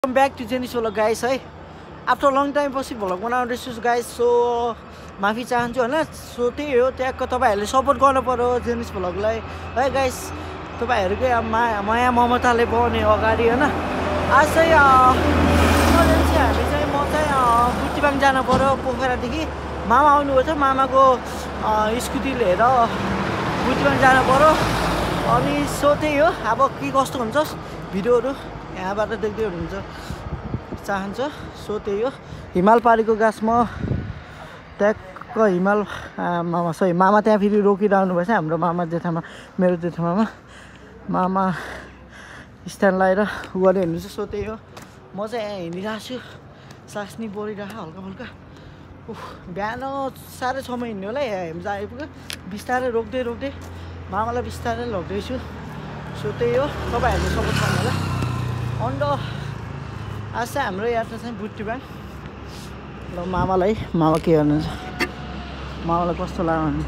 Welcome back to Jenny's vlog guys है after long time पछि vlog बनाउँदैछु guys so माफी चाहन्छु हैन सो त्यही हो त्यहाँको तपाईहरुले सपोर्ट गर्नु पर्यो जेनिस भ्लगलाई है गाइस तपाईहरुकै माया ममताले बने अगाडि हैन आज चाहिँ इमर्जेन्सी हामी चाहिँ म चाहिँ बुटिबाङ जानु पर्यो पोखरादेखि मामा आउनु भयो मामाको स्कुटी लिएर बुटिबाङ जानु पर्यो अनि सो त्यही हो अब के कस्तो हुन्छ भिडियोहरु यहाँबाट देख्दै हुनुहुन्छ चाहन्छ सो त्यही हो हिमाल पारीको गाछमा ट्याक्क हिमाल मामा त्यहाँ फेरि रोकिरहनु भएछ हाम्रो मामा जेठामा मेरो जेठामा मामा स्ट्यान्ड लाएर गर्ने हुनुहुन्छ सो त्यही हो म चाहिँ यहाँ हिँडिरहेको छु सास नि बढिरहेको हल्का फुल्का बिहान 6:30 हिँड्नु होला हामी आइपुग्यो बिस्तारै रोक्दै मामालाई बिस्तारै लग्दैछु सो त्यही हो तपाईहरुले सपोर्ट गर्नु होला अन्त आज चाहिँ हाम्रो यात्रा चाहिँ बुटिबाङ ल मामालाई मामा के गर्नुहुन्छ मामालाई कस्तो लाग्यो भने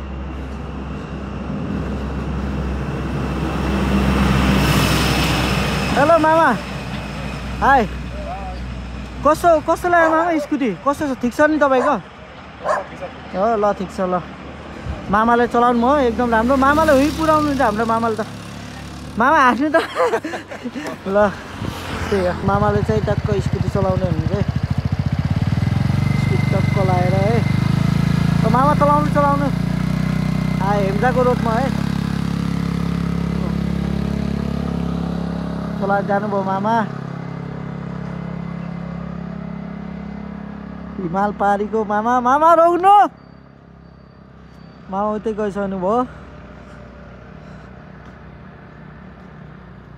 हेलो मामा हाई कस्तो लाग्यो मामा स्कुटी कस्तो छ ठिक छ नि तपाईको हो ल ठिक छ ल मामाले चलाउनु भयो एकदम राम्रो मामाले उही पुर्याउनुहुन्छ हाम्रो मामाले त मामा हाँस्नु त ल त्यही हो मामाले चाहिँ टक्क स्कुटी चलाउने हुनुहुन्छ है स्कुटी टक्क लाएर है त मामा चलाउनु हेम्जाको रोडमा है चलाएर जानुभयो मामा हिमाल पारीको मामा रोक्नु मामा उतै गइसक्नु भयो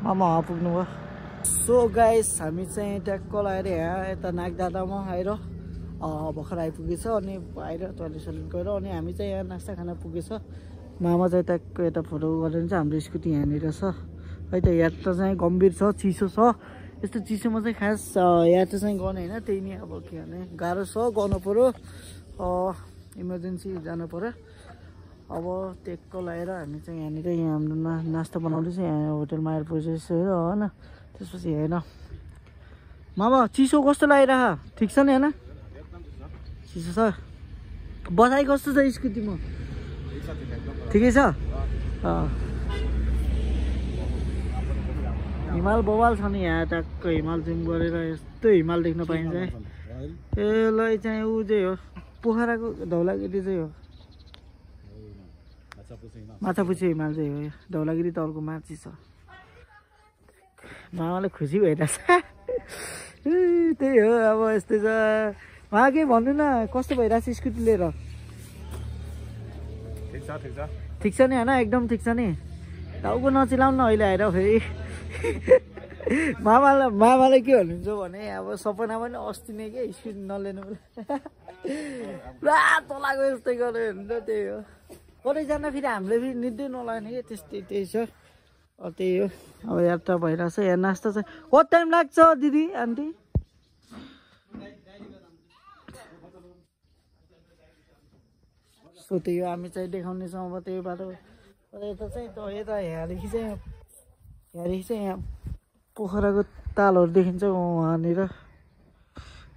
मामा पुग्नु भयो सो गाइस हामी चाहिँ ट्याक्क लाएर यहाँ यता नागदादामा आएर भर्खर आइपुगेछ अनि आएर टोइलेट सलेट गएर अनि हामी चाहिँ यहाँ नास्ता खाना पुगेछ मामा चाहिँ ट्याक्क यता फोटो गरेर चाहिँ हाम्रो स्कुटी यहाँनिर छ है त यात्रा चाहिँ गम्भीर छ चिसो छ यस्तो चिसोमा चाहिँ खास यात्रा चाहिँ गर्ने होइन त्यही नै अब के भने गाह्रो छ गर्नु पर्यो इमर्जेन्सी जानु पर्यो अब टेक्क लाएर हामी चाहिँ यहाँनिर यहाँ हाम्रो नास्ता बनाउँदैछ यहाँ होटलमा आएर पुगेछ होइन त्यसपछि हेर मामा चिसो कस्तो लागिरह ठिक छ नि होइन चिसो छ बसाइ कस्तो छ स्कुटीमा ठिकै छ हिमाल बवाल छ नि यहाँ टक्क हिमाल जुम गरेर यस्तो हिमाल देख्न पाइन्छ है यसलाई चाहिँ ऊ चाहिँ हो पोखराको धौलागिरी चाहिँ हो माछापुच्छी हिमाल चाहिँ हो धौलागिरी त अर्को माथि छ मामाले खुसी भइरहेछ त्यही हो अब यस्तै छ उहाँ केही भन्नु न कस्तो भइरहेछ स्कुटी लिएर ठिक छ नि होइन एकदम ठिक छ नि टाउको नचिलाउनु न अहिले आएर फेरि मामाले के भन्नुहुन्छ भने अब सपना पनि अस्ति नै के स्कुटी नलिनु पुरा तलाको यस्तै गरेर हुन्छ त्यही हो कतै जाँदा फेरि हामीले फेरि निद्दै नलाग्ने कि त्यही छ त्यही हो अब यात्रा भइरहेछ यहाँ नास्ता चाहिँ कति टाइम लाग्छ दिदी आन्टी सो त्यही हो हामी चाहिँ देखाउनेछौँ अब त्यही बाटो यता चाहिँ यता यहाँदेखि चाहिँ यहाँ पोखराको तालहरू देखिन्छ उहाँनिर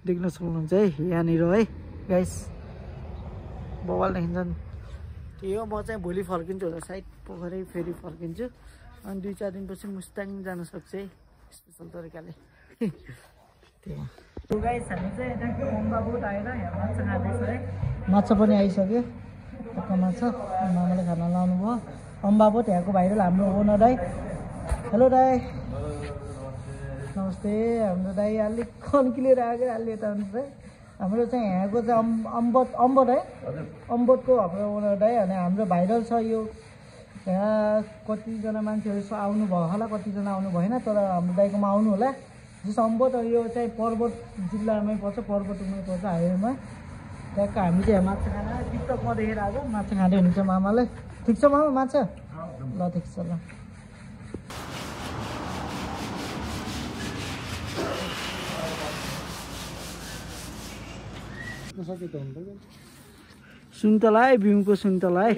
देख्न सक्नुहुन्छ है यहाँनिर है गाइस बवाल देखिन्छ नि त्यही हो म चाहिँ भोलि फर्किन्छु होला सायद पोखरै फेरि फर्किन्छु अनि 2-4 दिनपछि मुस्ताङ जान सक्छ है स्पेसल तरिकाले त्यही हो गाइस हामी चाहिँ यताको अम्बा बोट आएर यहाँ माछा खाँदैछ है माछा पनि आइसक्यो टक्क माछा मामाले खाना लाउनु भयो अम्बा बोट यहाँको भाइरल हाम्रो ओनर दाइ हेलो दाइ नमस्ते हाम्रो दाइ अलिक कन्किलेर आएको अलि यता हुन्छ है हाम्रो चाहिँ यहाँको चाहिँ अम्बोट है अम्बोटको हाम्रो ओनर दाइ अनि हाम्रो भाइरल छ यो यहाँ कतिजना मान्छेहरू आउनुभयो होला कतिजना आउनु भएन तर हाम्रो दाइकोमा आउनु होला जस्तो अम्बोट यो चाहिँ पर्वत जिल्लामै पर्छ पर्वतमै पर्छ हाइवेमा ट्याक्क हामी चाहिँ माछा खाना टिकटकमा देखेर आएको माछा खाँदै हुनुहुन्छ मामाले ठिक छ मामा माछा ल ठिक छ ल सुन्तला है बिउको सुन्तला है